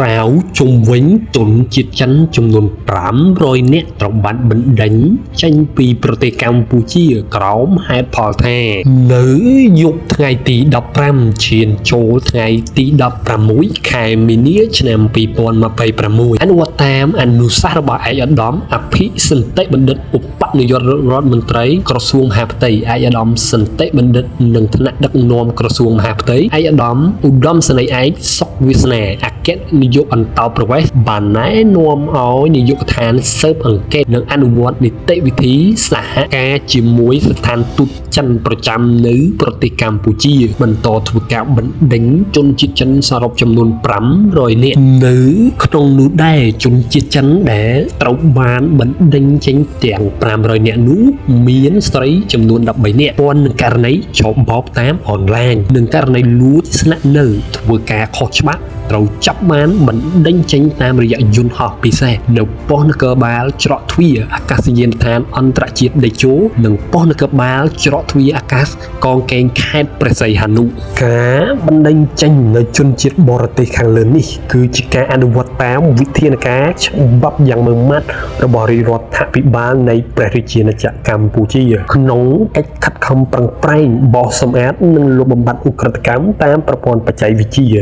រ៉ាវជុំវិញជនជាតិចិនចំនួន500នាក់ត្រូវបានបណ្ដេញចេញពីប្រទេសកម្ពុជាក្រោមហេតុផលថានៅយប់ថ្ងៃទី15ឈានចូលថ្ងៃទី16ខែមីនាឆ្នាំ2026អនុវត្តតាមអនុសាសន៍របស់ឯកឧត្តមអភិសន្តិបណ្ឌិតឧបនាយករដ្ឋមន្ត្រីក្រសួងមហាផ្ទៃឯកឧត្តមសន្តិបណ្ឌិតនិងថ្នាក់ដឹកនាំក្រសួងមហាផ្ទៃឯកឧត្តមឧត្តមសេនីយ៍ឯកសុកវាសនាអគ្គនាយកអន្តោប្រវេសន៍បានណែនាំឲ្យនាយកដ្ឋានស៊ើបអង្កេតនិងអនុវត្តនីតិវិធីសហការជាមួយស្ថានទូតចិនប្រចាំនៅប្រទេសកម្ពុជា បន្តធ្វើការបណ្ដេញជនជាតិចិនសរុបចំនួន500នាក់នៅក្នុងនោះដែរជនជាតិចិនដែលត្រូវបានបណ្ដេញចេញទាំង500នាក់នោះមានស្ត្រីចំនួន13នាក់ពាន់នឹងករណីឆបោកតាមអនឡាញនិងករណីលួចស្នាក់នៅធ្វើការខុសច្បាប់ត្រូវចាប់បានបណ្ដេញចេញតាមរយៈយន្តហោះពិសេសនៅប៉ុស្តិ៍នគរបាលច្រកទ្វារអាកាសយានដ្ឋានអន្តរជាតិតេជោនិងប៉ុស្តិ៍នគរបាលច្រកទ្វារអាកាសកងកេងខេត្តព្រះសីហនុការបណ្ដេញចេញនៅជនជាតិបរទេសខាងលើនេះគឺជាការអនុវត្តតាមវិធានការច្បាប់យ៉ាងម៉ឺងម៉ាត់របស់រាជរដ្ឋាភិបាលនៃព្រះរាជាណាចក្រកម្ពុជាក្នុងកិច្ចខិតខំប្រឹងប្រែងបោសសម្អាតនិងលុបបំបាត់ឧក្រិដ្ឋកម្មតាមប្រព័ន្ធបច្ចេកវិទ្យា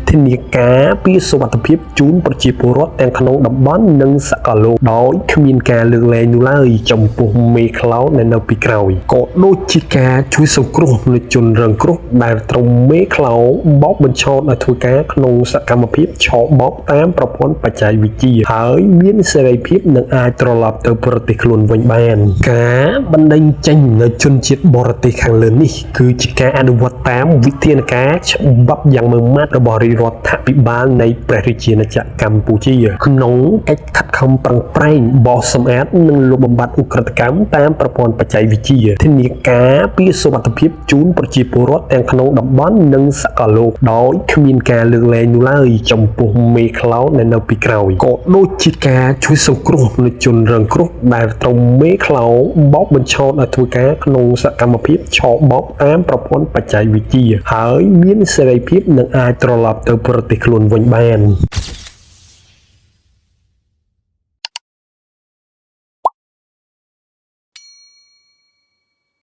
ធានាការពារសុវត្ថិភាពជូនប្រជាពលរដ្ឋទាំងក្នុងតំបន់និងសកលលោកដោយគ្មានការលើកលែងនោះឡើយចំពោះមេខ្លោដែលនៅពីក្រោយក៏ដូចជាការជួយសង្គ្រោះនៅជនរងគ្រោះដែលត្រូវមេខ្លោបោកបញ្ឆោតឲ្យធ្វើការក្នុងសកម្មភាពឆបោកតាមប្រព័ន្ធបច្ចេកវិទ្យាហើយមានសេរីភាពនិងអាចត្រឡប់ទៅប្រទេសខ្លួនវិញបានការបណ្ដេញចេញនៅជនជាតិបរទេសខាងលើនេះគឺជាការអនុវត្តតាមវិធានការច្បាប់យ៉ាងម៉ឺងម៉ាត់របស់រាជរដ្ឋាភិបាលនៃព្រះរាជាណាចក្រកម្ពុជាក្នុងកិច្ចខិតខំប្រឹងប្រែងបោសសម្អាតនិងលុបបំបាត់ឧក្រិដ្ឋកម្មតាមប្រព័ន្ធបច្ចេកវិទ្យាធានាការពារសុវត្ថិភាពជូនប្រជាពលរដ្ឋទាំងក្នុងតំបន់និងសកលលោកដោយគ្មានការលើកលែងនោះឡើយចំពោះមេខ្លោដែលនៅពីក្រោយក៏ដូចជាការជួយសង្គ្រោះនៅជនរងគ្រោះដែលត្រូវមេខ្លោបោកបញ្ឆោតឲ្យធ្វើការក្នុងសកម្មភាពឆបោកតាមប្រព័ន្ធបច្ចេកវិទ្យាហើយមានសេរីភាពនិងអាចត្រឡប់ទៅប្រទេសខ្លួនវិញបាន។